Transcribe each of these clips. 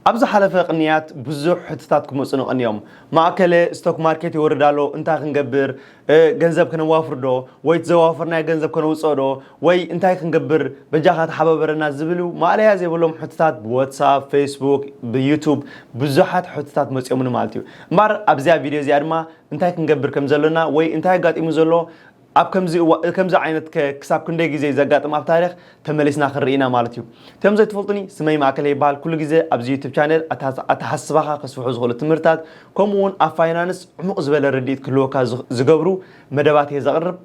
ኣብ ዝሓለፈ ቅንያት ብዙሕ ሕትታት ክመፁ ንቐንዮም። ማእከለ ስቶክ ማርኬት ይወርድ ኣሎ፣ እንታይ ክንገብር? ገንዘብ ከነዋፍር ዶ? ወይ እቲ ዘዋፈርናዮ ገንዘብ ከነውፅኦ ዶ? ወይ እንታይ ክንገብር? በጃኻ ተሓባበረና ዝብሉ ማእለያ ዘይብሎም ሕትታት ብዋትሳፕ፣ ፌስቡክ፣ ብዩቱብ ብዙሓት ሕትታት መፅኦምኒ ማለት እዩ። እምበር ኣብዚኣ ቪድዮ እዚኣ ድማ እንታይ ክንገብር ከም ዘለና ወይ እንታይ ኣጋጢሙ ዘሎ ኣብ ከምዚ እዋ- ከምዚ ዓይነት ከ- ክሳብ ክንደይ ግዜ ዘጋጥም ኣብ ታሪኽ ተመሊስና ክንርኢ ኢና ማለት እዩ። እቶም ዘይትፈልጡኒ ስመይ ማእከለ ይበሃል። ኩሉ ግዜ ኣብዚ ዩቱብ ቻነል ኣተሓስ- ኣተሓስባኻ ከስፍሑ ዝኽእሉ ትምህርታት ከምኡ እውን ኣብ ፋይናንስ ዕሙቕ ዝበለ ርድኢት ክህልወካ ዝኽ- ዝገብሩ መደባት እየ ዘቕርብ።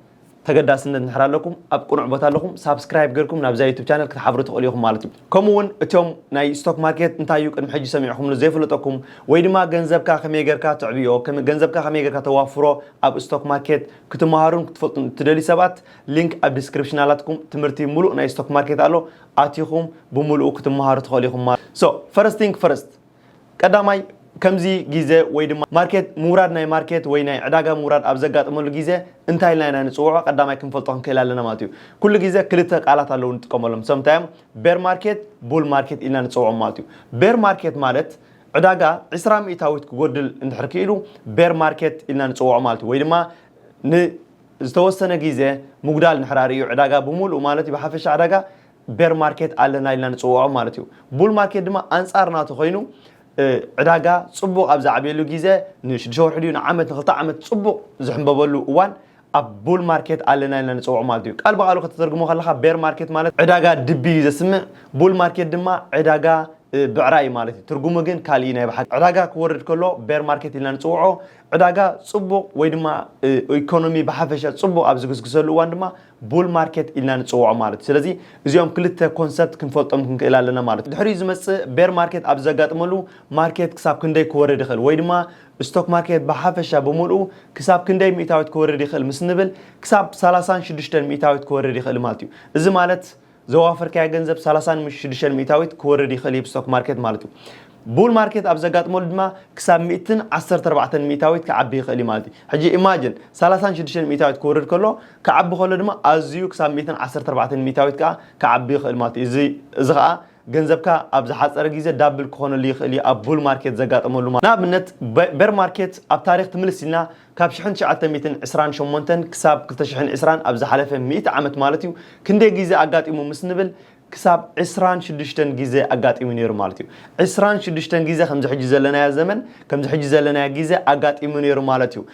ተገዳስነት እንድሕር ኣለኩም ኣብ ቅኑዕ ቦታ ኣለኹም ሳብስክራይብ ገርኩም ናብዛ ዩቱብ ቻነል ክትሓብሩ ትኽእሉ ኢኹም ማለት እዩ። ከምኡ እውን እቶም ናይ ስቶክ ማርኬት እንታይ እዩ ቅድሚ ሕጂ ሰሚዕኹምሉ ዘይፍለጠኩም ወይ ድማ ገንዘብካ ከመይ ገርካ ትዕብዮ ከመ- ገንዘብካ ከመይ ገርካ ተዋፍሮ ኣብ ስቶክ ማርኬት ክትመሃሩን ክትፈልጡን እትደልዩ ሰባት ሊንክ ኣብ ዲስክሪፕሽን ኣላትኩም። ትምህርቲ ሙሉእ ናይ ስቶክ ማርኬት ኣሎ፣ ኣቲኹም ብምሉኡ ክትመሃሩ ትኽእሉ ኢኹም ማለት። So first thing first፣ ቀዳማይ ከምዚ ግዜ ወይ ድማ ማርኬት ምውራድ ናይ ማርኬት ወይ ናይ ዕዳጋ ምውራድ ኣብ ዘጋጥመሉ ግዜ እንታይ ኢልና ኢና ንፅውዖ ቀዳማይ ክንፈልጦ ክንክእል ኣለና ማለት እዩ። ኩሉ ግዜ ክልተ ቃላት ኣለዉ ንጥቀመሎም። ሰምታዮም ቤር ማርኬት ቡል ማርኬት ኢልና ንፅውዖም ማለት እዩ። ቤር ማርኬት ማለት ዕዳጋ ዕስራ ሚእታዊት ክጎድል እንድሕር ክኢሉ ቤር ማርኬት ኢልና ንፅውዖ ማለት እዩ። ወይ ድማ ንዝተወሰነ ግዜ ምጉዳል እንድሕር ኣርእዩ ዕዳጋ ብምሉኡ ማለት እዩ ብሓፈሻ ዕዳጋ ቤር ማርኬት ኣለና ኢልና ንፅውዖ ማለት እዩ። ቡል ማርኬት ድማ ኣንፃር ናቱ ኮይኑ ዕዳጋ ፅቡቕ ኣብ ዝዓብየሉ ግዜ ንሽዱሽተ ወርሒ ድዩ ንዓመት ንክልተ ዓመት ፅቡቕ ዝሕንበበሉ እዋን ኣብ ቡል ማርኬት ኣለና ኢልና ንፅውዖ ማለት እዩ። ቃል ብቃሉ ከተተርጉሞ ከለካ ቤር ማርኬት ማለት ዕዳጋ ድቢ እዩ ዘስምዕ፣ ቡል ማርኬት ድማ ዕዳጋ ብዕራይ ማለት እዩ። ትርጉሙ ግን ካልእ ናይ ብሓቂ ዕዳጋ ክወርድ ከሎ ቤር ማርኬት ኢልና ንፅውዖ። ዕዳጋ ፅቡቕ ወይ ድማ ኢኮኖሚ ብሓፈሻ ፅቡቕ ኣብ ዝግስግሰሉ እዋን ድማ ቡል ማርኬት ኢልና ንፅውዖ ማለት እዩ። ስለዚ እዚኦም ክልተ ኮንሰፕት ክንፈልጦም ክንክእል ኣለና ማለት እዩ። ድሕሪኡ ዝመፅእ ቤር ማርኬት ኣብ ዘጋጥመሉ ማርኬት ክሳብ ክንደይ ክወርድ ይኽእል ወይ ድማ ስቶክ ማርኬት ብሓፈሻ ብምልኡ ክሳብ ክንደይ ሚእታዊት ክወርድ ይኽእል ምስ ንብል ክሳብ ሰላሳን ሽዱሽተን ሚእታዊት ክወርድ ይኽእል ማለት እዩ። እዚ ማለት ዘዋፈርካዮ ገንዘብ ሰላሳን ሽዱሽተን ሚእታዊት ክወርድ ይኽእል እዩ ብስቶክ ማርኬት ማለት እዩ። ቡል ማርኬት ኣብ ዘጋጥመሉ ድማ ክሳብ ሚእትን ዓሰርተ ኣርባዕተን ሚእታዊት ክዓቢ ይኽእል እዩ ማለት እዩ። ሕጂ ኢማጅን ሰላሳን ሽዱሽተን ሚእታዊት ክወርድ ከሎ ክዓቢ ከሎ ድማ ኣዝዩ ክሳብ ሚእትን ዓሰርተ ኣርባዕተን ሚእታዊት ከዓ ክዓቢ ይኽእል ማለት እዩ። እዚ እዚ ከዓ ገንዘብካ ኣብ ዝሓፀረ ግዜ ዳብል ክኾነሉ ይኽእል እዩ ኣብ ቡል ማርኬት ዘጋጠመሉ ማለት። ንኣብነት በ- ቤር ማርኬት ኣብ ታሪክ ትምልስ ኢልና ካብ ሽሕን ትሽዓተ ሚእትን ዕስራን ሸሞንተን ክሳብ ክልተ ሽሕን ዕስራን ኣብ ዝሓለፈ ሚእቲ ዓመት ማለት እዩ ክንደይ ግዜ ኣጋጢሙ ምስ ንብል ክሳብ ዕስራን ሽዱሽተን ግዜ ኣጋጢሙ ነይሩ ማለት እዩ። ዕስራን ሽዱሽተን ግዜ ከምዚ ሕጂ ዘለናዮ ዘመን ከምዚ ሕጂ ዘለናዮ ግዜ ኣጋጢሙ ነይሩ ማለት እዩ።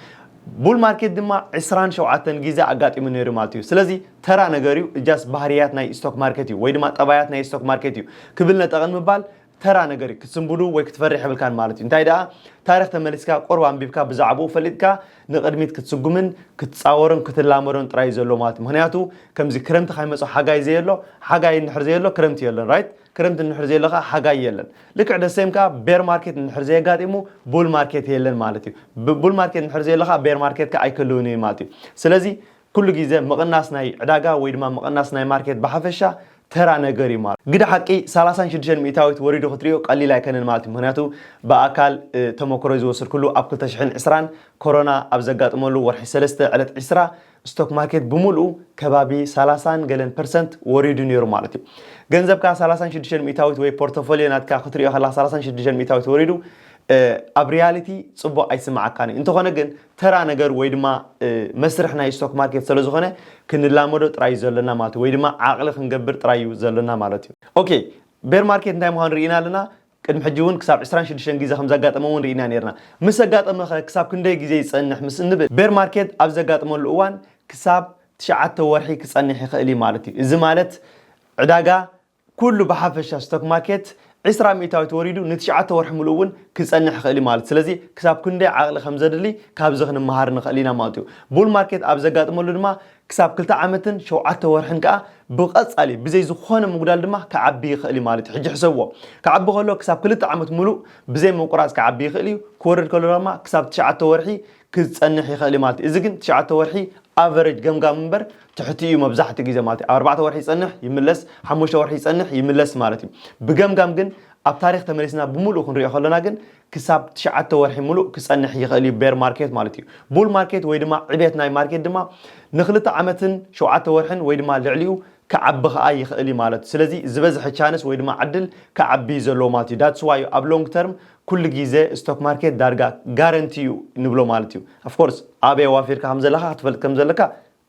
ቡል ማርኬት ድማ ዕስራን ሸውዓተን ግዜ ኣጋጢሙ ነይሩ ማለት እዩ። ስለዚ ተራ ነገር እዩ። እጃስ ባህርያት ናይ ስቶክ ማርኬት እዩ ወይ ድማ ጠባያት ናይ ስቶክ ማርኬት እዩ ክብል ነጠቐን ምባል ተራ ነገር እዩ። ክትስንብዱ ወይ ክትፈርሕ የብልካን ማለት እዩ። እንታይ ደኣ ታሪክ ተመሊስካ ቁሩብ ኣንቢብካ ብዛዕባኡ ፈሊጥካ ንቕድሚት ክትስጉምን ክትፃወሮን ክትላመዶን ጥራይ እዩ ዘሎ ማለት እዩ። ምክንያቱ ከምዚ ክረምቲ ካይመፆ ሓጋይ ዘየሎ ሓጋይ እንድሕር ዘየሎ ክረምቲ የሎን ራይት። ክረምቲ እንድሕር ዘየሎ ከዓ ሓጋይ የለን። ልክዕ ደሴም ከዓ ቤር ማርኬት እንድሕር ዘየጋጢሙ ቡል ማርኬት የለን ማለት እዩ። ብ- ቡል ማርኬት እንድሕር ዘየሎ ከዓ ቤር ማርኬት ከዓ ኣይክህልውን እዩ ማለት እዩ። ስለዚ ኩሉ ግዜ ምቕናስ ናይ ዕዳጋ ወይ ድማ ምቕናስ ናይ ማርኬት ብሓፈሻ ተራ ነገር እዩ ማለት ግደ ሓቂ ሰላሳን ሽዱሽተን ሚእታዊት ወሪዱ ክትሪኦ ቀሊል ኣይከንን ማለት እዩ። ምክንያቱ ብኣካል እ፣ ተመክሮ ዝወሰድኩሉ ኣብ ክልተ ሽሕን ዕስራን ኮሮና ኣብ ዘጋጥመሉ ወርሒ ሰለስተ ዕለት ዕስራ ስቶክ ማርኬት ብምሉኡ ከባቢ ሰላሳን ገለን ፐርሰንት ወሪዱ ነይሩ ማለት እዩ። ገንዘብካ ሰላሳን ሽዱሽተን ሚእታዊት ወይ ፖርቶፎሊዮ ናትካ ክትሪኦ ከላ ሰላሳን ሽዱሽተን ሚእታዊት ወሪዱ እ፣ ኣብ ሪያሊቲ ፅቡቕ ኣይስምዓካን እዩ። እንተኾነ ግን ተራ ነገር ወይ ድማ እ፣ መስርሕ ናይ ስቶክ ማርኬት ስለ ዝኾነ ክንላመዶ ጥራይ እዩ ዘለና ማለት እዩ። ወይ ድማ ዓቕሊ ክንገብር ጥራይ እዩ ዘለና ማለት እዩ። ኦኬ ቤር ማርኬት እንታይ ምዃኑ ርኢና ኣለና። ቅድሚ ሕጂ እውን ክሳብ ዕስራን ሽዱሽተን ግዜ ከም ዘጋጠመ እውን ርኢና ነርና። ምስ ኣጋጠመ ኸ ክሳብ ክንደይ ግዜ ይጸንሕ ምስ እንብል ቤር ማርኬት ኣብ ዘጋጥመሉ እዋን ክሳብ ትሽዓተ ወርሒ ክጸንሕ ይኽእል እዩ ማለት እዩ። እዚ ማለት ዕዳጋ ኩሉ ብሓፈሻ ስቶክ ማርኬት ዕስራ ሚእታዊት ወሪዱ ንትሽዓተ ወርሒ ሙሉእ እውን ክጸንሕ ይኽእል እዩ ማለት ስለዚ ክሳብ ክንደይ ዓቕሊ ከም ዘድሊ ካብዚ ክንመሃር ንኽእል ኢና ማለት እዩ። ቡል ማርኬት ኣብ ዘጋጥመሉ ድማ ክሳብ ክልተ ዓመትን ሸውዓተ ወርሕን ከዓ ብቐጻሊ ብዘይ ዝኾነ ምጉዳል ድማ ክዓቢ ይኽእል እዩ ማለት እዩ። ሕጂ ሕሰብዎ፣ ክዓቢ ከሎ ክሳብ ክልተ ዓመት ሙሉእ ብዘይ ምቁራፅ ክዓቢ ይኽእል እዩ። ክወርድ ከሎ ድማ ክሳብ ትሽዓተ ወርሒ ክፀንሕ ይኽእል እዩ ማለት እዩ። እዚ ግን ትሽዓተ ወርሒ ኣቨሬጅ ገምጋም እምበር ትሕቲ እዩ መብዛሕትኡ ግዜ ማለት እዩ። ኣብ ኣርባዕተ ወርሒ ይፀንሕ ይምለስ፣ ሓሙሽተ ወርሒ ይፀንሕ ይምለስ ማለት እዩ። ብገምጋም ግን ኣብ ታሪክ ተመሊስና ብምሉእ ክንሪኦ ከለና ግን ክሳብ ትሽዓተ ወርሒ ሙሉእ ክፀንሕ ይኽእል እዩ ቤር ማርኬት ማለት እዩ። ቡል ማርኬት ወይ ድማ ዕቤት ናይ ማርኬት ድማ ንክልተ ዓመትን ሸውዓተ ወርሕን ወይ ድማ ልዕሊኡ ክዓቢ ከዓ ይኽእል እዩ ማለት እዩ። ስለዚ ዝበዝሐ ቻንስ ወይ ድማ ዕድል ክዓቢ እዩ ዘለዎ ማለት እዩ። That's why ኣብ long term ኩሉ ግዜ ስቶክ ማርኬት ዳርጋ ጋረንቲ እዩ ንብሎ ማለት እዩ። Of course ኣበይ ኣዋፊርካ ከም ዘለካ ክትፈልጥ ከም ዘለካ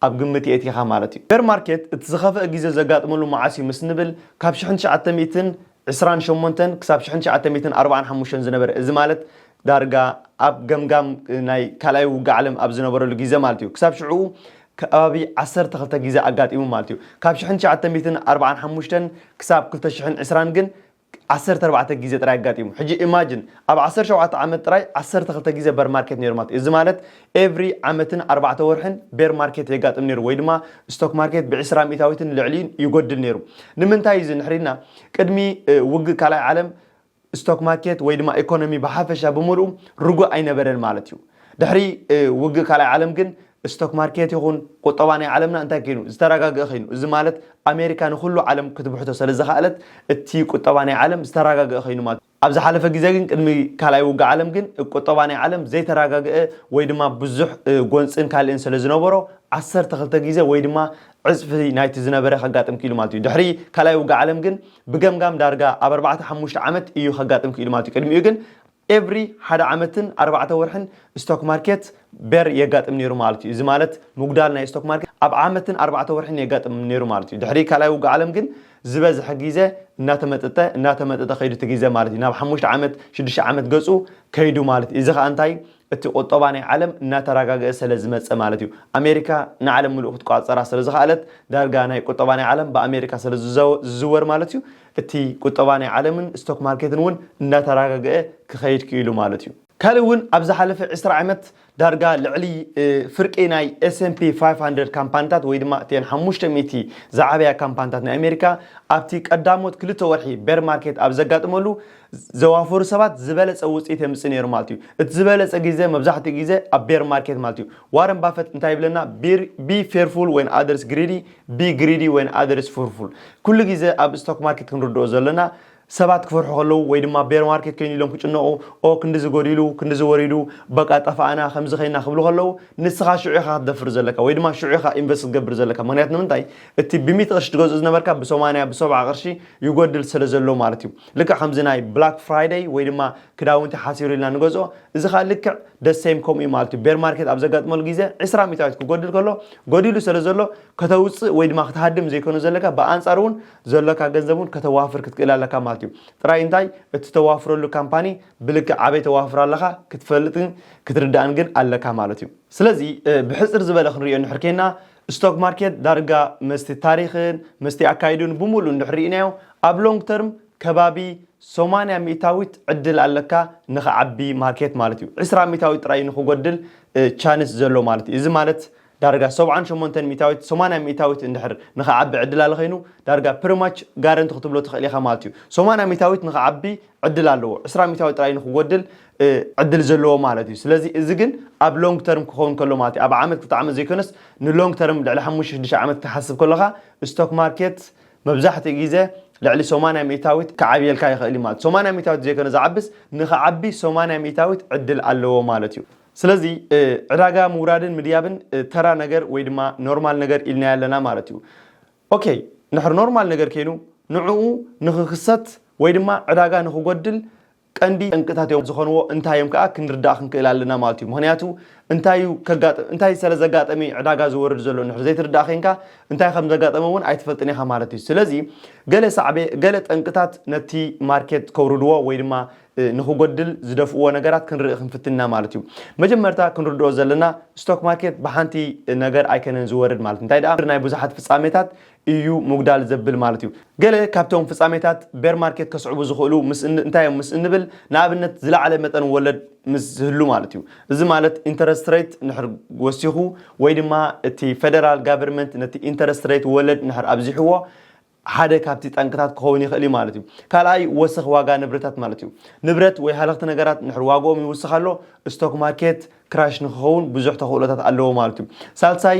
ኣብ ግምት የእቲኻ ማለት እዩ። Bear market እቲ ዝኸፍአ ግዜ ዘጋጥመሉ መዓስ እዩ ምስ ንብል ካብ ሽሕን ትሽዓተ ሚእትን ዕስራን ሸሞንተን ክሳብ ሽሕን ትሽዓተ ሚእትን ኣርባዓን ሓሙሽተን ዝነበረ፣ እዚ ማለት ዳርጋ ኣብ ገምጋም ናይ ካልኣይ ውግእ ዓለም ኣብ ዝነበረሉ ግዜ ማለት እዩ። ክሳብ ሽዑ ከባቢ ዓሰርተ ክልተ ግዜ ኣጋጢሙ ማለት እዩ። ካብ ሽሕን ትሽዓተ ሚእትን ኣርባዓን ሓሙሽተን ክሳብ ክልተ ሽሕን ዕስራን ግን ዓሰርተ ኣርባዕተ ግዜ ጥራይ ኣጋጢሙ። ሕጂ ኢማጂን ኣብ ዓሰርተ ሸውዓተ ዓመት ጥራይ ዓሰርተ ክልተ ግዜ bear market ነይሩ ማለት እዩ። እዚ ማለት every ዓመትን ኣርባዕተ ወርሕን bear market የጋጥም ነይሩ ወይ ድማ ስቶክ ማርኬት ብዕስራ ሚእታዊትን ልዕሊኡን ይጎድል ነይሩ። ንምንታይ እዩ እዚ ንሕሪና? ቅድሚ ውግእ ካልኣይ ዓለም ስቶክ ማርኬት ወይ ድማ ኢኮኖሚ ብሓፈሻ ብምሉኡ ርጉእ ኣይነበረን ማለት እዩ። ድሕሪ ውግእ ካልኣይ ዓለም ግን ስቶክ ማርኬት ይኹን ቁጠባ ናይ ዓለምና እንታይ ኮይኑ ዝተረጋግአ ኮይኑ፣ እዚ ማለት ኣሜሪካ ንኩሉ ዓለም ክትብሕቶ ስለ ዝኸኣለት እቲ ቁጠባ ናይ ዓለም ዝተረጋግአ ኮይኑ ማለት እዩ። ኣብ ዝሓለፈ ግዜ ግን ቅድሚ ካልኣይ ውግእ ዓለም ግን ቁጠባ ናይ ዓለም ዘይተረጋግአ ወይ ድማ ብዙሕ ጎንፅን ካልእን ስለ ዝነበሮ ዓሰርተ ክልተ ግዜ ወይ ድማ ዕፅፊ ናይቲ ዝነበረ ከጋጥም ክኢሉ ማለት እዩ። ድሕሪ ካልኣይ ውግእ ዓለም ግን ብገምጋም ዳርጋ ኣብ ኣርባዕተ ሓሙሽተ ዓመት እዩ ከጋጥም ክኢሉ ማለት እዩ። ቅድሚኡ ግን every ሓደ ዓመትን ኣርባዕተ ወርሕን ስቶክ ማርኬት bear የጋጥም ነይሩ ማለት እዩ። እዚ ማለት ምጉዳል ናይ ስቶክ ማርኬት ኣብ ዓመትን ኣርባዕተ ወርሕን የጋጥም ነይሩ ማለት እዩ። ድሕሪ ካልኣይ ውግእ ዓለም ግን ዝበዝሐ ግዜ እናተመጠጠ እናተመጠጠ ከይዱ እቲ ግዜ ማለት እዩ። ናብ ሓሙሽተ ዓመት ሽዱሽተ ዓመት ገፁ ከይዱ ማለት እዩ። እዚ ከዓ እንታይ እቲ ቁጠባ ናይ ዓለም እናተረጋገአ ስለ ዝመፀ ማለት እዩ። ኣሜሪካ ንዓለም ምሉእ ክትቆፃፀራ ስለ ዝኸኣለት ዳርጋ ናይ ቁጠባ ናይ ዓለም ብኣሜሪካ ስለ ዝዘወር ማለት እዩ። እቲ ቁጠባ ናይ ዓለምን ስቶክ ማርኬትን እውን እናተረጋገአ ክኸይድ ክኢሉ ማለት እዩ። ካልእ እውን ኣብ ዝሓለፈ ዕስራ ዓመት ዳርጋ ልዕሊ ፍርቂ ናይ S&P five hundred ካምፓኒታት ወይ ድማ እተን ሓሙሽተ ሚእቲ ዝዓበያ ካምፓኒታት ናይ ኣሜሪካ ኣብቲ ቀዳሞት ክልተ ወርሒ bear market ኣብ ዘጋጥመሉ ዘዋፈሩ ሰባት ዝበለፀ ውፅኢት የምፅእ ነይሩ ማለት እዩ። እቲ ዝበለፀ ግዜ መብዛሕትኡ ግዜ ኣብ bear market ማለት እዩ። ዋረን ባፈት እንታይ ይብለና? Be fearful when others greedy, be greedy when others fearful። ኩሉ ግዜ ኣብ ስቶክ ማርኬት ክንርድኦ ዘለና ሰባት ክፈርሑ ከለዉ ወይ ድማ bear market ኮይኑ ኢሎም ክጭነቑ፣ ኦ ክንዲ ዝጎዲሉ ክንዲ ዝወሪዱ በቃ ጠፋኣና ከምዚ ኸይና ክብሉ ከለዉ ንስኻ ሽዑ ኢኻ ክትደፍር ዘለካ ወይ ድማ ሽዑ ኢኻ ኢንቨስት ክትገብር ዘለካ። ምክንያቱ ንምንታይ እቲ ብሚእቲ ቅርሺ ትገዝኦ ዝነበርካ ብሰማንያ ብሰብዓ ቅርሺ ይጎድል ስለ ዘሎ ማለት እዩ። ልክዕ ከምዚ ናይ ብላክ ፍራይደይ ወይ ድማ ክዳውንቲ ሓሲሩ ኢልና ንገዝኦ እዚ ከዓ ልክዕ ደሴም ከምኡ እዩ ማለት እዩ። ቤር ማርኬት ኣብ ዘጋጥመሉ ግዜ ዕስራ ሚእታዊት ክጎድል ከሎ ጎዲሉ ስለ ዘሎ ከተውፅእ ወይ ድማ ክትሃድም ዘይኮነ ዘለካ ብኣንፃር እውን ዘሎካ ገንዘብ እውን ከተዋፍር ክትክእል ኣለካ ማለት እዩ። ጥራይ እንታይ እቲ ተዋፍረሉ ካምፓኒ ብልክዕ ኣበይ ተዋፍር ኣለካ ክትፈልጥን ክትርዳእን ግን ኣለካ ማለት እዩ። ስለዚ ብሕፅር ዝበለ ክንሪኦ እንድሕር ኮይና ስቶክ ማርኬት ዳርጋ መስቲ ታሪክን መስቲ ኣካይዱን ብምሉእ እንድሕር ርኢናዮ ኣብ ሎንግ ተርም ከባቢ ሰማንያ ሚእታዊት ዕድል ኣለካ ንኽዓቢ ማርኬት ማለት እዩ። ዕስራ ሚእታዊት ጥራይ ንኽጎድል ቻንስ ዘሎ ማለት እዩ። እዚ ማለት ዳርጋ ሰብዓን ሸሞንተን ሚእታዊት ሰማንያ ሚእታዊት እንድሕር ንኽዓቢ ዕድል ኣለ ኮይኑ ዳርጋ ፕሪማች ጋረንቲ ክትብሎ ትኽእል ኢኻ ማለት እዩ። ሰማንያ ሚእታዊት ንኽዓቢ ዕድል ኣለዎ። ዕስራ ሚእታዊት ጥራይ ንኽጎድል ዕድል ዘለዎ ማለት እዩ። ስለዚ እዚ ግን ኣብ ሎንግ ተርም ክኸውን ከሎ ማለት እዩ። ኣብ ዓመት ክልተ ዓመት ዘይኮነስ ንሎንግ ተርም ልዕሊ ሓሙሽተ ሽዱሽተ ዓመት ክትሓስብ ከለኻ ስቶክ ማርኬት መብዛሕትኡ ግዜ ልዕሊ ሰማንያ ሚእታዊት ክዓብየልካ ይኽእል እዩ ማለት እዩ። ሰማንያ ሚእታዊት ዘይኮነ ዝዓብስ ንኽዓቢ ሰማንያ ሚእታዊት ዕድል ኣለዎ ማለት እዩ። ስለዚ ዕዳጋ ምውራድን ምድያብን ተራ ነገር ወይ ድማ ኖርማል ነገር ኢልናዮ ኣለና ማለት እዩ። ኦኬ፣ እንድሕር ኖርማል ነገር ኮይኑ ንዕኡ ንኽክሰት ወይ ድማ ዕዳጋ ንኽጎድል ቀንዲ ጠንቅታት እዮም ዝኾንዎ እንታይ እዮም ከዓ ክንርዳእ ክንክእል ኣለና ማለት እዩ። ምክንያቱ እንታይ እዩ ከጋጥም እንታይ ስለ ዘጋጠመ እዩ ዕዳጋ ዝወርድ ዘሎ እንድሕር ዘይትርዳእ ኮይንካ እንታይ ከም ዘጋጠመ እውን ኣይትፈልጥን ኢኻ ማለት እዩ። ስለዚ ገለ ሳዕቤ ገለ ጠንቅታት ነቲ ማርኬት ከውርድዎ ወይ ድማ ንኽጎድል ዝደፍእዎ ነገራት ክንርኢ ክንፍትን ኢና ማለት እዩ። መጀመርታ ክንርድኦ ዘለና ስቶክ ማርኬት ብሓንቲ ነገር ኣይከነን ዝወርድ ማለት እንታይ ደኣ ናይ ብዙሓት ፍጻሜታት እዩ ምጉዳል ዘብል ማለት እዩ። ገለ ካብቶም ፍጻሜታት ቤር ማርኬት ከስዕቡ ዝኽእሉ እንታይ እዮም ምስ እንብል ንኣብነት ዝለዓለ መጠን ወለድ ምስ ዝህሉ ማለት እዩ። እዚ ማለት ኢንተረስት ሬት ንድሕር ወሲኹ ወይ ድማ እቲ ፌደራል ጋቨርንመንት ነቲ ኢንተረስት ሬት ወለድ ንድሕር ኣብዚሕዎ ሓደ ካብቲ ጠንቅታት ክኸውን ይኽእል እዩ ማለት እዩ። ካልኣይ ወሰኽ ዋጋ ንብረታት ማለት እዩ። ንብረት ወይ ሃለኽቲ ነገራት እንድሕር ዋግኦም ይውስኽ ኣሎ ስቶክ ማርኬት ክራሽ ንክኸውን ብዙሕ ተኽእሎታት ኣለዎ ማለት እዩ። ሳልሳይ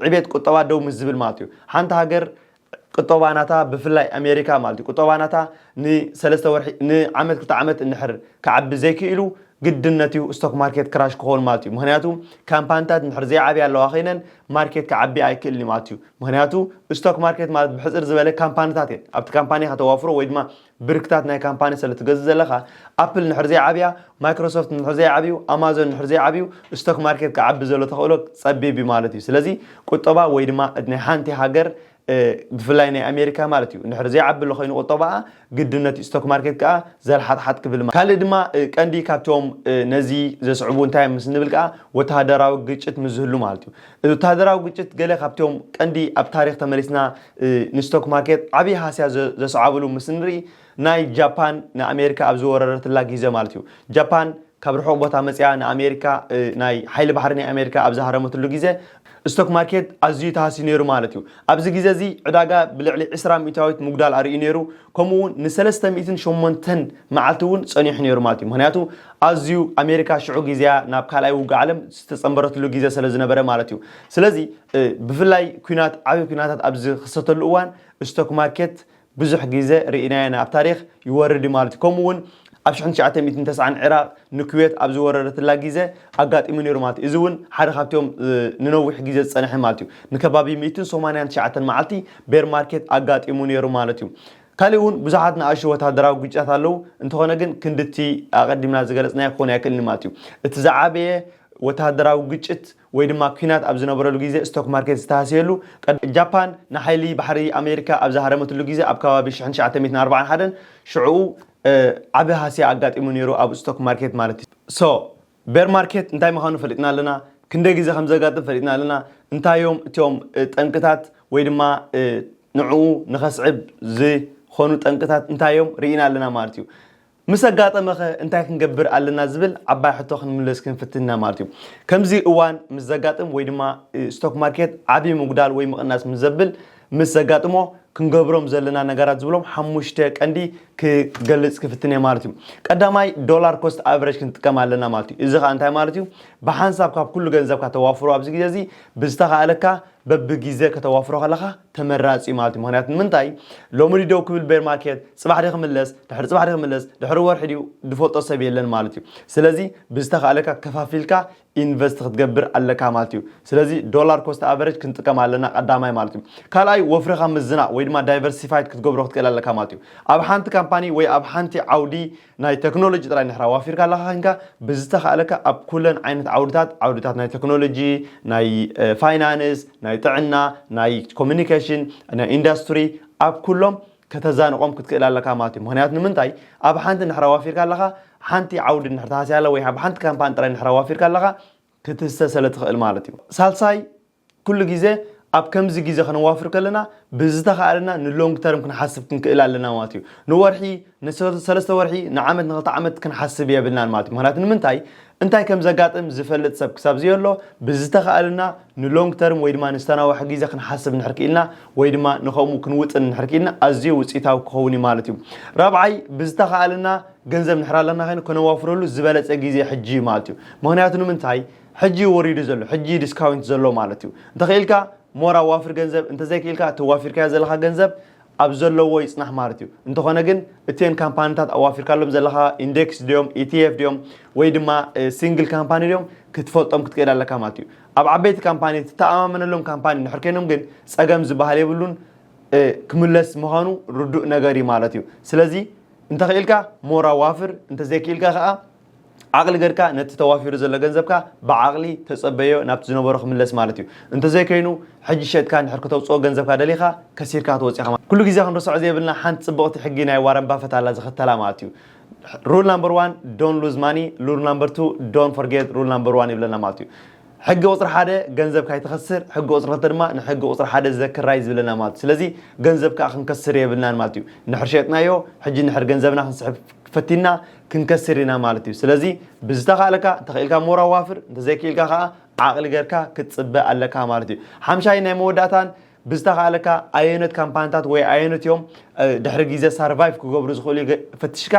ዕቤት ቁጠባ ደው ምስ ዝብል ማለት እዩ። ሓንቲ ሃገር ቁጠባ ናታ ብፍላይ ኣሜሪካ ማለት እዩ ቁጠባ ናታ ንሰለስተ ወርሒ ንዓመት ክልተ ዓመት እንድሕር ክዓቢ ዘይክኢሉ ግድነት እዩ ስቶክ ማርኬት ክራሽ ክኸውን ማለት እዩ። ምክንያቱ ካምፓኒታት እንድሕር ዘይዓብያ ኣለዋ ኮይነን ማርኬት ክዓቢ ኣይክእልን እዩ ማለት እዩ። ምክንያቱ ስቶክ ማርኬት ማለት ብሕፅር ዝበለ ካምፓኒታት እየን። ኣብቲ ካምፓኒ ከተዋፍሮ ወይ ድማ ብርክታት ናይ ካምፓኒ ስለ ትገዝእ ዘለኻ ኣፕል እንድሕር ዘይዓብያ፣ ማይክሮሶፍት እንድሕር ዘይዓብዩ፣ ኣማዞን እንድሕር ዘይዓብዩ ስቶክ ማርኬት ክዓቢ ዘሎ ተኽእሎ ፀቢብ እዩ ማለት እዩ። ስለዚ ቁጠባ ወይ ድማ ናይ ሓንቲ ሃገር ብፍላይ ናይ ኣሜሪካ ማለት እዩ እንድሕር ዘይዓቢ ኣሎ ኮይኑ ቁጠባኣ ግድነት እዩ ስቶክ ማርኬት ከዓ ዘልሓጥሓጥ ክብል ማለት። ካልእ ድማ ቀንዲ ካብቶም ነዚ ዘስዕቡ እንታይ ምስ ንብል ከዓ ወተሃደራዊ ግጭት ምስ ዝህሉ ማለት እዩ። ወተሃደራዊ ግጭት ገለ ካብቶም ቀንዲ ኣብ ታሪክ ተመሊስና ንስቶክ ማርኬት ዓብዪ ሃስያ ዘስዓብሉ ምስ ንርኢ ናይ ጃፓን ንኣሜሪካ ኣብ ዝወረረትላ ግዜ ማለት እዩ። ጃፓን ካብ ርሑቕ ቦታ መፅያ ንኣሜሪካ ናይ ሓይሊ ባሕሪ ናይ ኣሜሪካ ኣብ ዝሃረመትሉ ግዜ ስቶክ ማርኬት ኣዝዩ ተሃስዩ ነይሩ ማለት እዩ። ኣብዚ ግዜ እዚ ዕዳጋ ብልዕሊ ዕስራ ሚእታዊት ምጉዳል ኣርእዩ ነይሩ። ከምኡ እውን ንሰለስተ ሚእትን ሸሞንተን መዓልቲ እውን ፀኒሑ ነይሩ ማለት እዩ። ምክንያቱ ኣዝዩ ኣሜሪካ ሽዑ ግዜያ ናብ ካልኣይ ውግእ ዓለም ዝተፀንበረትሉ ግዜ ስለ ዝነበረ ማለት እዩ። ስለዚ ብፍላይ ኩናት ዓብዪ ኩናታት ኣብ ዝኽሰተሉ እዋን ስቶክ ማርኬት ብዙሕ ግዜ ርኢናዮ ኢና ኣብ ታሪክ ይወርድ እዩ ማለት እዩ። ከምኡ እውን ኣብ ሽሕን ትሽዓተ ሚእትን ተስዓን ዕራቕ ንኩዌት ኣብ ዝወረረትላ ግዜ ኣጋጢሙ ነይሩ ማለት እዩ። እዚ እውን ሓደ ካብቶም ንነዊሕ ግዜ ዝፀንሐ ማለት እዩ። ንከባቢ ሚእትን ሰማንያን ትሽዓተን መዓልቲ ቤር ማርኬት ኣጋጢሙ ነይሩ ማለት እዩ። ካልእ እውን ብዙሓት ንኣሽቱ ወታደራዊ ግጭታት ኣለዉ። እንተኾነ ግን ክንድቲ ኣቐዲምና ዝገለፅናዮ ክኾን ኣይክእልን ማለት እዩ። እቲ ዝዓበየ ወተሃደራዊ ግጭት ወይ ድማ ኩናት ኣብ ዝነበረሉ ግዜ ስቶክ ማርኬት ዝተሃስየሉ ጃፓን ንሓይሊ ባሕሪ ኣሜሪካ ኣብ ዝሃረመትሉ ግዜ ኣብ ከባቢ ሽሕን ትሽዓተ ሚእትን ኣርባዓን ሓደን ሽዑ ዓቢ ሃስያ ኣጋጢሙ ነይሩ ኣብ ስቶክ ማርኬት ማለት እዩ። ሶ ቤር ማርኬት እንታይ ምዃኑ ፈሊጥና ኣለና። ክንደይ ግዜ ከም ዘጋጥም ፈሊጥና ኣለና። እንታይ እዮም እቲኦም ጠንቅታት ወይ ድማ ንዕኡ ንኸስዕብ ዝኾኑ ጠንቅታት እንታይ እዮም ርኢና ኣለና ማለት እዩ። ምስ ኣጋጠመኸ እንታይ ክንገብር ኣለና ዝብል ዓባይ ሕቶ ክንምለስ ክንፍትን ኢና ማለት እዩ። ከምዚ እዋን ምስ ዘጋጥም ወይ ድማ ስቶክ ማርኬት ዓብዪ ምጉዳል ወይ ምቕናስ ምስ ዘብል ምስ ዘጋጥሞ ክንገብሮም ዘለና ነገራት ዝብሎም ሓሙሽተ ቀንዲ ክገልፅ ክፍትን እየ ማለት እዩ። ቀዳማይ ዶላር ኮስት ኣቨሬጅ ክንጥቀም ኣለና ማለት እዩ። እዚ ከዓ እንታይ ማለት እዩ? ብሓንሳብ ካብ ኩሉ ገንዘብካ ተዋፍሮ ኣብዚ ግዜ እዚ ብዝተኻእለካ በብግዜ ከተዋፍሮ ከለኻ ተመራፂ ማለት እዩ። ምክንያቱ ንምንታይ ሎሚ ድደው ክብል ቤር ማርኬት ፅባሕ ዲ ክምለስ ድሕሪ ፅባሕ ዲ ክምለስ ድሕሪ ወርሒ ድዩ ዝፈልጦ ሰብ የለን ማለት እዩ። ስለዚ ብዝተኻእለካ ከፋፊልካ ኢንቨስት ክትገብር ኣለካ ማለት እዩ። ስለዚ ዶላር ኮስት ኣቨሬጅ ክንጥቀም ኣለና ቀዳማይ ማለት እዩ። ካልኣይ ወፍርኻ ምዝናቕ ወይ ድማ ዳይቨርሲፋይድ ክትገብሮ ክትክእል ኣለካ ማለት እዩ። ኣብ ሓንቲ ካምፓኒ ወይ ኣብ ሓንቲ ዓውዲ ናይ ቴክኖሎጂ ጥራይ ንሕራ ዋፊርካ ኣለካ ኮንካ ብዝተኻእለካ ኣብ ኩለን ዓይነት ዓውድታት ዓውድታት ናይ ቴክኖሎጂ ናይ ፋይናንስ ናይ ጥዕና ናይ ኮሚኒኬሽን ናይ ኢንዱስትሪ ኣብ ኩሎም ከተዛንቖም ክትክእል ኣለካ ማለት እዩ። ምክንያቱ ንምንታይ ኣብ ሓንቲ ንሕራ ዋፊርካ ኣለካ ሓንቲ ዓውዲ ንሕር ተሃስያ ኣለ ወይ ኣብ ሓንቲ ካምፓኒ ጥራይ ንሕራ ዋፊርካ ኣለካ ክትስተ ስለ ትኽእል ማለት እዩ። ሳልሳይ ኩሉ ግዜ ኣብ ከምዚ ግዜ ከነዋፍር ከለና ብዝተኻእለና ንሎንግ ተርም ክንሓስብ ክንክእል ኣለና ማለት እዩ። ንወርሒ ንሰለስተ ወርሒ ንዓመት ንክልተ ዓመት ክንሓስብ የብልናን ማለት እዩ። ምክንያቱ ንምንታይ እንታይ ከም ዘጋጥም ዝፈልጥ ሰብ ክሳብ ዝየሎ ብዝተኻእለና ንሎንግ ተርም ወይ ድማ ንዝተናውሐ ግዜ ክንሓስብ ንድሕር ክኢልና ወይ ድማ ንኸምኡ ክንውጥን ንድሕር ክኢልና ኣዝዩ ውፅኢታዊ ክኸውን እዩ ማለት እዩ። ራብዓይ ብዝተኻእለና ገንዘብ ንድሕር ኣለና ኮይኑ ከነዋፍረሉ ዝበለፀ ግዜ ሕጂ እዩ ማለት እዩ። ምክንያቱ ንምንታይ ሕጂ ወሪዱ ዘሎ ሕጂ ዲስካውንት ዘሎ ማለት እዩ። እንተኽኢልካ ሞር ኣዋፍር ገንዘብ እንተዘይክኢልካ እቲ ዋፊርካዮ ዘለካ ገንዘብ ኣብ ዘለዎ ይፅናሕ ማለት እዩ። እንተኾነ ግን እተን ካምፓኒታት ኣዋፊርካሎም ዘለካ ኢንዴክስ ድዮም ኢቲኤፍ ድዮም ወይ ድማ ሲንግል ካምፓኒ ድዮም ክትፈልጦም ክትክእል ኣለካ ማለት እዩ። ኣብ ዓበይቲ ካምፓኒ ትተኣማመነሎም ካምፓኒ እንድሕር ኮይኖም ግን ፀገም ዝበሃል የብሉን። ክምለስ ምዃኑ ርዱእ ነገር እዩ ማለት እዩ። ስለዚ እንተኽኢልካ ሞር ኣዋፍር እንተዘይክኢልካ ከዓ ዓቕሊ ገርካ ነቲ ተዋፊሩ ዘሎ ገንዘብካ ብዓቕሊ ተጸበዮ ናብቲ ዝነበሮ ክምለስ ማለት እዩ። እንተዘይከይኑ ሕጂ ሸጥካ እንድሕር ከተውፅኦ ገንዘብካ ደሊኻ ከሲርካ ክትወፅእ ኢኻ ማለት። ኩሉ ግዜ ክንርስዖ ዘይብልና ሓንቲ ጽብቕቲ ሕጊ ናይ ዋረን ባፈት ኣላ ዝኽተላ ማለት እዩ። Rule number one don't lose money, rule number two don't forget rule number one ይብለና ማለት እዩ። ሕጊ ቁፅሪ ሓደ ገንዘብ ካይትኸስር፣ ሕጊ ቁፅሪ ክልተ ድማ ንሕጊ ቁፅሪ ሓደ ዘክራይ ዝብለና ማለት እዩ። ስለዚ ገንዘብ ከዓ ክንከስር የብልናን ማለት እዩ። ንድሕር ሸጥናዮ ሕጂ ንድሕር ገንዘብና ክንስሕብ ፈቲና ክንከስር ኢና ማለት እዩ። ስለዚ ብዝተኻእለካ እንተኽኢልካ ሞር ኣዋፍር፣ እንተዘይክኢልካ ከዓ ዓቕሊ ጌርካ ክትፅበ ኣለካ ማለት እዩ። ሓምሻይ ናይ መወዳእታን ብዝተኻእለካ ኣየኖት ካምፓኒታት ወይ ኣየኖት እዮም ድሕሪ ግዜ ሳርቫይቭ ክገብሩ ዝኽእሉ ፈትሽካ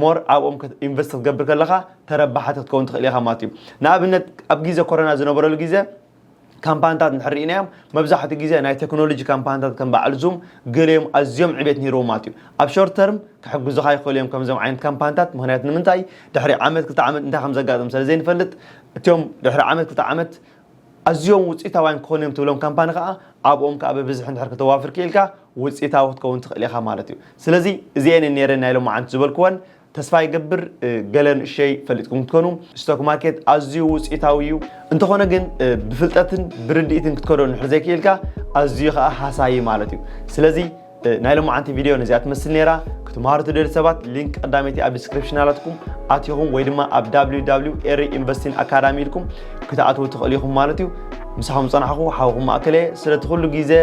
ሞር ኣብኦም ኢንቨስት ክትገብር ከለኻ ተረባሓቲ ክትከውን ትኽእል ኢኻ ማለት እዩ። ንኣብነት ኣብ ግዜ ኮሮና ዝነበረሉ ግዜ ካምፓንታት እንድሕር ርኢናዮም፣ መብዛሕትኡ ግዜ ናይ ቴክኖሎጂ ካምፓንታት ከም በዓል ዙም ገሊኦም ኣዝዮም ዕቤት ነይርዎም ማለት እዩ። ኣብ ሾርት ተርም ክሕግዙኻ ይኽእሉ እዮም ከምዞም ዓይነት ካምፓንታት። ምኽንያቱ ንምንታይ? ድሕሪ ዓመት ክልተ ዓመት እንታይ ከም ዘጋጥም ስለ ዘይንፈልጥ፣ እቲኦም ድሕሪ ዓመት ክልተ ዓመት ኣዝዮም ውፅኢታውያን ክኾኑ እዮም ትብሎም ካምፓኒ ከዓ ኣብኦም ከዓ ብብዝሒ እንድሕር ከተዋፍር ክኢልካ ውፅኢታዊ ክትከውን ትኽእል ኢኻ ማለት እዩ። ስለዚ እዚአን ነይረን ናይ ሎማዓንቲ ዝበልክወን። ተስፋ ይገብር ገለ ንእሸይ ፈሊጥኩም ክትኮኑ። ስቶክ ማርኬት ኣዝዩ ውፅኢታዊ እዩ። እንተኾነ ግን ብፍልጠትን ብርድኢትን ክትከዶ ንድሕር ዘይክኢልካ ኣዝዩ ከዓ ሃሳዪ ማለት እዩ። ስለዚ ናይ ሎማዓንቲ ቪድዮ ነዚኣ ትመስል ነይራ። ክትመሃሩ ትደልዩ ሰባት ሊንክ ቀዳመይቲ ኣብ ዲስክሪፕሽን ኣላትኩም ኣቲኹም ወይ ድማ ኣብ www ኤሪ ኢንቨስቲንግ ኣካዳሚ ኢልኩም ክትኣትዉ ትኽእሉ ኢኹም ማለት እዩ። ምሳኹም ዝፀናሕኹ ሓውኹም ማእከለ። ስለቲ ኩሉ ግዜ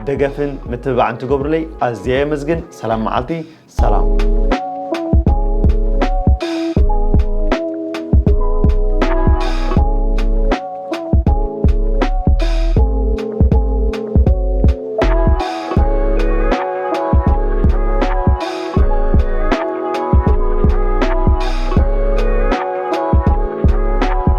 ደገፍን ምትብባዕን ትገብሩለይ ኣዝየ የመስግን። ሰላም መዓልቲ። ሰላም።